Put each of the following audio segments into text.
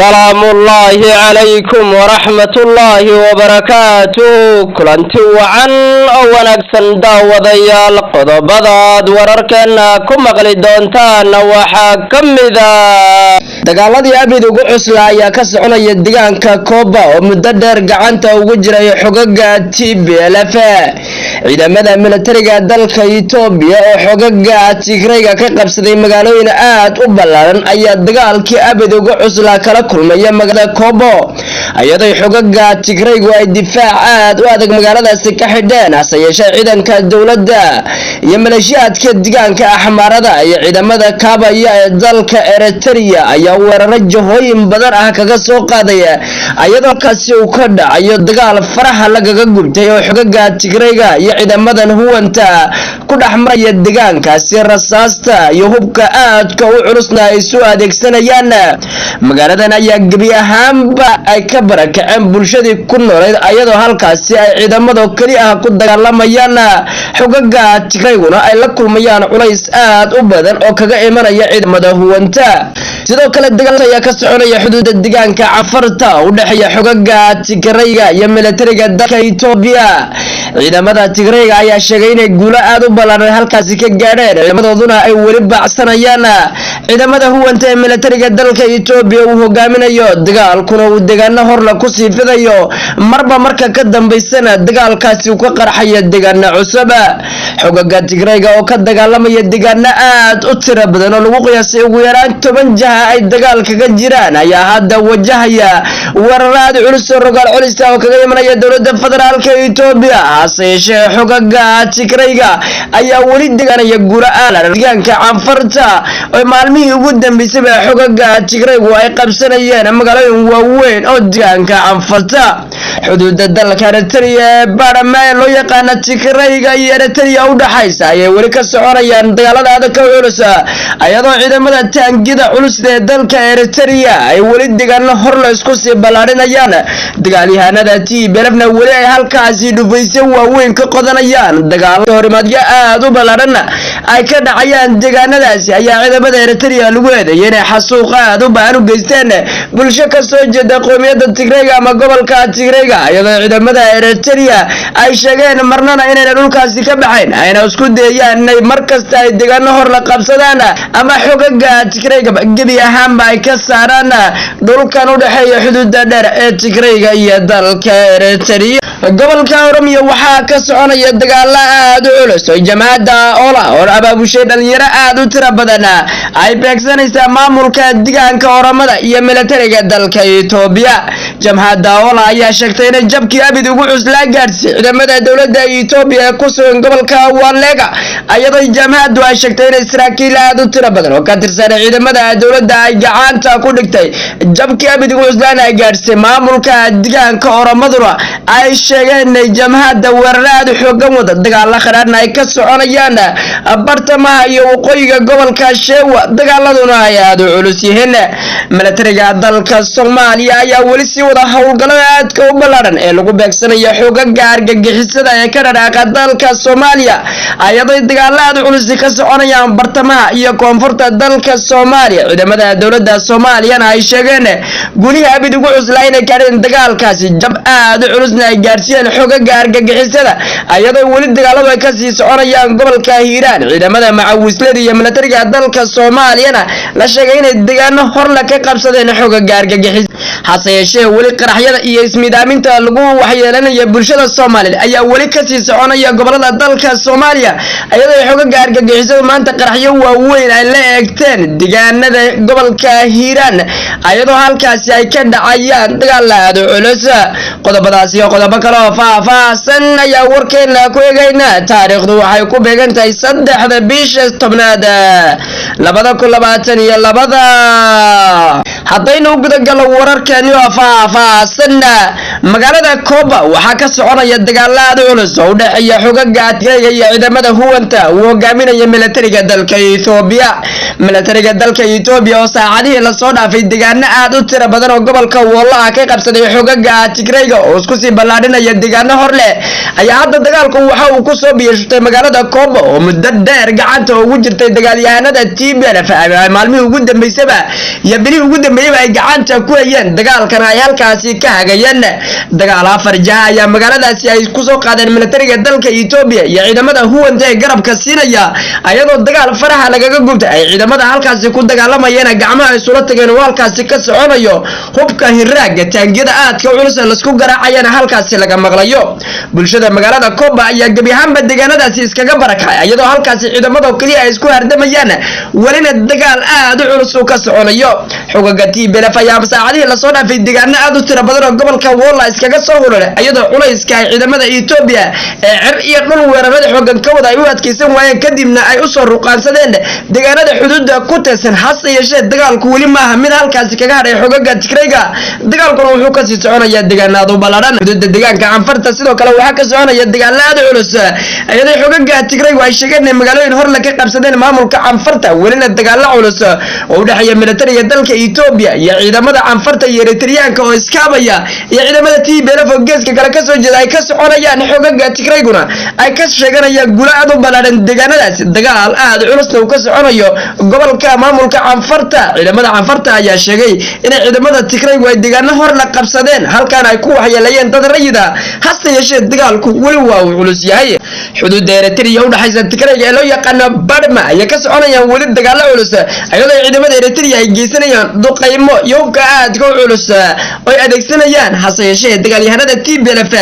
Salaamullaahi calaykum waraxmatullaahi wabarakaatuh. Kulanti wacan oo wanaagsan, daawadayaal. Qodobadaad wararkeena ku maqli doontaan waxaa ka mida: dagaaladii abid ugu cusla ayaa ka soconaya deegaanka Kooba oo muddo dheer gacanta ugu jiray xogaga TPLF. Ciidamada militariga dalka Itoobiya oo xogaga Tigrayga ka qabsaday magaalooyin aad u ballaaran ayaa dagaalkii abid ugu cuslaa kala kulmaya magaalada Kobo, iyadoo xogaga Tigraygu ay difaac aad u adag magaaladaasi ka xidheen. Hase yeeshee, ciidanka dowladda iyo maleeshiyaadka deegaanka Axmaarada iyo ciidamada kaabaya ee dalka Eritrea ayaa weeraro jahooyin badan ah kaga soo qaadaya, iyadoo kaasi uu ka dhacayo dagaal faraha lagaga gubtay oo xogaga Tigrayga iyo ciidamadan huwanta ku dhex maraya deegaankaasi, rasaasta iyo hubka aadka u culusna ay isu adeegsanayaan. Magaaladan ayaa gebi ahaanba ay ka barakaceen bulshadii ku nooleyd, ayadoo halkaasi ay ciidamado keli ah ku dagaalamayaan, xogaga Tigrayguna ay la kulmayaan culays aad u badan oo kaga imanaya ciidamada huwanta. Sidoo kale, dagaal ayaa ka soconaya xuduuda deegaanka Cafarta u dhexeeya xogaga Tigrayga iyo militariga dalka Itoobiya. Ciidamada Tigrayga ayaa sheegay inay guulo aad u ballaaran halkaasi ka gaadheen, ciidamadooduna ay weli baacsanayaan ciidamada huwanta ee militariga dalka Itoobiya uu hogaaminayo, dagaalkuna uu deegaano horla kusii fidayo, marba marka ka dambaysana dagaalkaasi uu ka qarxayo deegaano cusub. Xogaga Tigrayga oo ka dagaalamaya deegaano aad u tiro badan oo lagu qiyaasay ugu yaraan 10 jaha ay dagaal kaga jiraan ayaa hadda wajahaya weeraro aad culus oo rogaal culista oo kaga imanaya dowladda federaalka Itoobiya. Hase yeeshee, xogaga Tigrayga ayaa weli deganaya guula aalan deegaanka Canfarta oo maalmihii ugu dambeysayba xogaga Tigraygu ay qabsanayeen magaalooyin waaweyn oo deegaanka Canfarta. Xuduuda dalka Eritrea ee Baadhama ee loo yaqaana Tigrayga iyo Eritrea u dhaxaysa ayay weli ka soconayaan dagaalada adag ka culus, iyadoo ciidamada taangida culus ee dalka Eritrea ay weli deegaano hor la isku sii ballaarinayaan, dagaalyahanada TPLF-na weli ay halkaasi dhufaysyo waaweyn ka qodanayaan. Dagaalo horimaadyo aad u ballaaran ay ka dhacayaan deegaanadaasi ayaa ciidamada Eritrea lagu eedeeyay inay xasuuq aad u baahan u geysteen bulsho ka soo jeeda qoomiyadda Tigrayga ama gobolka Tigrayga, iyadoo ciidamada Eritrea ay sheegeen marnana inayna dhulkaasi ka baxayn, ayna isku dayayaan inay mar kasta ay deegaano hor la qabsadaan ama xogaga Tigrayga gebi ahaanba ay ka saaraan dhulkan u dhexeeya xuduuda dheer ee Tigrayga iyo dalka Eritrea. Gobolka Oromiya waxaa ka soconaya dagaalo aad u culus oo jamaacadda Ola oo abaabushay dhalinyaro aad u tiro badan ay beegsanaysaa maamulka deegaanka Oromada iyo militariga dalka Itoobiya. Jamhadda Ola ayaa sheegtay inay jabkii abid ugu cuslaa gaadhsiiyey ciidamada dowladda Itoobiya ee ku sugan gobolka Walega, iyadoo jamhaddu ay sheegtay inay saraakiil aad u tiro badan oo ka tirsan ciidamada dowladda ay gacanta ku dhigtay, jabkii abid ugu cuslaana ay gaadhsiisay maamulka deegaanka Oromaduna ay sheegeen inay jamhadda weeraro aad u xoogan wada, dagaalo khadhaadhna ay ka soconayaan bartamaha iyo waqooyiga gobolka Shewa, dagaaladuna ay aad u culus yihiin. Militariga dalka Soomaaliya ayaa weli sii wada howlgallada aadka u ballaaran ee lagu beegsanayo xoogaga argagixisada ee ka dhadhaaqa dalka Soomaaliya, iyadoo dagaalo aad u culusi ka soconayaan bartamaha iyo koonfurta dalka Soomaaliya. Ciidamada dowladda Soomaaliyana ay sheegeen gulihii abid ugu cuslaa inay gaadheen dagaalkaasi, jab aad u culusna ay gaadhsiiyeen xoogaga argagixisada, iyadoo weli dagaaladu ay kasii soconayaan gobolka Hiiraan. Ciidamada macawislada iyo militariga dalka Soomaaliyana la sheegay inay deegaano horla ka qabsadeen xoogaga argagixis. Hase yeeshee, weli qaraxyada iyo ismidaaminta lagu waxyeelanaya bulshada Soomaaliyeed ayaa weli kasii soconaya gobolada dalka Soomaaliya, iyadoo xoogaga argagixisadu maanta qaraxyo waaweyn ay la eegteen deegaanada gobolka Hiiraan, iyadoo halkaasi ay ka dhacayaan dagaal aad u culus. Qodobadaasi iyo qodobo kale oo faahfaahsan ayaa warkeena ku eegaynaa. Taariikhdu waxay ku beegan tahay 3-da bisha 10aad 2022. Haddaynu gudagallo Wararkeeni oo faahfaahsan. Magaalada Koba waxaa ka soconaya dagaalo aad u culus oo u dhexeeya xogaga Tigrayga iyo ciidamada huwanta uu hogaaminaya militariga dalka Ethiopia. Militariga dalka Ethiopia oo saacadihii lasoo dhaafay deegaano aad u tiro badan oo gobolka Wollo ah ka qabsaday xogaga Tigrayga oo isku sii ballaadhinaya deegaano hor leh, ayaa hadda dagaalku waxa uu kusoo biyashutay magaalada Koba oo muddo dheer gacanta ugu jirtay dagaalyahanada TPLF. Maalmihii ugu dambeysaba iyo bilihii ugu dambeeyaba ay gacanta ku hayeen, dagaalkana ay halkaasi ka hagayeen. Dagaal afar jaha ayaa magaaladaasi ay kusoo qaadeen militariga dalka Ethiopia iyo ciidamada huwanta ee garabka siinaya, ayadoo dagaal faraha lagaga gubtay ay ciidamada halkaasi ku dagaalamayeen gacmaha isula tageen oo halkaasi ka soconayo hubka hiraaga taangiyada aadka u culus ee laisku garaacayana halkaasi laga maqlayo. Bulshada magaalada Koba ayaa gebi ahaanba deegaanadaasi iskaga barakacay, iyadoo halkaasi ciidamada keliya ay isku hardamayaan, welina dagaal aad u culus uu ka soconayo. Xogaga TPLF ayaa saacadihii lasoo dhaafay deegaano aad u tiro badan oo gobolka Wolla iskaga soo huray, iyadoo culayska ay ciidamada Ethiopia ee cir iyo dhul weerarada xoogan ka wada ay u adkeysan waayeen, kadibna ay usoo ruqaansadeen deegaanada xuduudda ku teedsan. Hase yeeshee dagaalku weli maaha mid halkaasi kaga hadhay xogaga Tigrayga, dagaalkuna wuxuu kasii soconayaa deegaanaad u ballaadhan. Xuduudda deegaanka Canfarta sidoo kale waxaa ka soconaya dagaalo aad u culus, iyadoo xogaga Tigraygu ay sheegeen inay magaalooyin horle ka qabsadeen maamulka Canfarta. Welina dagaalo culus oo u dhexeeya militariga dalka Ethiopia iyo ciidamada Canfarta iyo Eritreyaanka oo iskaabaya iyo ciidamada TPLF oo geeska kale kasoo jeeda ay ka soconayaan, xogaga Tigrayguna ay ka sheeganayaan guulo aad u ballaadhan deegaanadaasi, dagaal aad culusna uu ka soconayo gobolka maamulka Canfarta. Ciidamada Canfarta ayaa sheegay inay ciidamada Tigraygu ay deegaano hor la qabsadeen, halkaana ay ku waxyeeleeyeen dad rayida. Hase yeeshee dagaalku weli waa uu culus yahay. Xuduudda Eritrea u dhaxaysa Tigrayga ee loo yaqaano Badma ayaa ka soconayaan weli dagaalo culus, iyadoo ciidamada Eritrea ay geysanayaan duqaymo iyo hubka aadka u culus oo ay adeegsanayaan. Hase yeeshee dagaalyahanada TPLF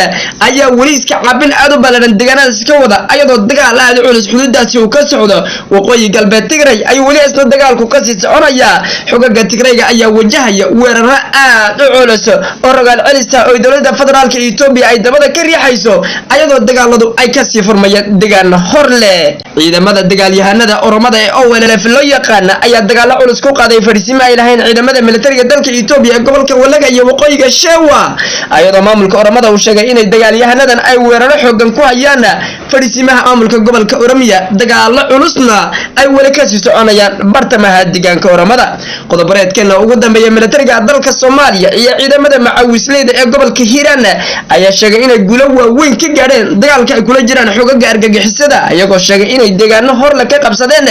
ayaa weli iska cabin aad u ballaadhan deegaanadaasi ka wada, iyadoo dagaal aad u culus xuduudaasi uu ka socdo. Waqooyi galbeed Tigray ayuu weli isna dagaalku kasii soconayaa. Xogaga Tigrayga ayaa wajahaya weeraro aad u culus oo rogaal celista oo dowladda federaalka Ethiopia ay dabada ka riixayso, ayadoo dagaaladu ay kasii furmayaan deegaan hor leh. Ciidamada dagaalyahanada Oromada ee OLF loo yaqaana ayaa dagaalo culus ku qaaday fadhiisimo ay lahayn ciidamada militariga dalka Ethiopia ee gobolka Wallaga iyo waqooyiga Shewa, ayadoo maamulka Oromada uu sheegay inay dagaalyahanadan ay weeraro xoogan ku hayaan fadhiisimaha maamulka gobolka Oromiya, dagaalo culusna ay weli kasii soconayaan bartamaha deegaanka Oromada. Qodobareedkeena ugu dambeeya, militariga dalka Soomaaliya iyo ciidamada macawisleyda ee gobolka Hiiraan ayaa sheegay inay guulo waaweyn ka gaadheen dagaalka ay kula jiraan xogaga argagixisada, iyagoo sheegay inay deegaano horle ka qabsadeen,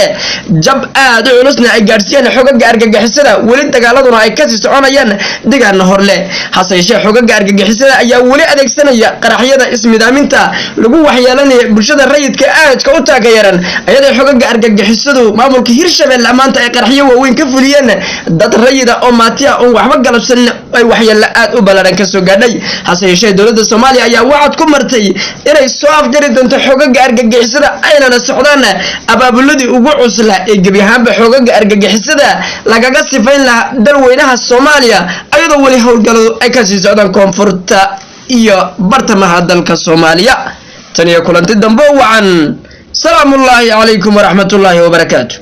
jab aad u culusna ay gaadhsiiyeen xogaga argagixisada, weli dagaaladuna ay kasii soconayaan deegaano horle. Hase yeeshee xogaga argagixisada ayaa weli adeegsanaya qaraxyada ismidaaminta lagu waxyeelanaya bulshada rayidka aadka u taageeran, iyadoo xogaga argagixisadu maamulka Hirshabelle maanta ay qaraxyo waaweyn ka fuliyeen, dad rayida oo maatiya oon waxba galabsan ay waxyeelo aad u ballaadhan kasoo gaadhay. Hase yeeshee dowladda Soomaaliya ayaa wacad ku martay inay soo afjari doonto xogaga argagixisada, aynana socdaan abaabuladii ugu cusla ee gebi ahaanba xogaga argagixisada lagaga sifayn lahaa dalweynaha Soomaaliya, ayadoo weli howlgaladu ay kasii socdaan koonfurta iyo bartamaha dalka Soomaaliya. Tan iyo kulanti dambe wacan, salaamullaahi calaykum waraxmatullaahi wabarakaatu.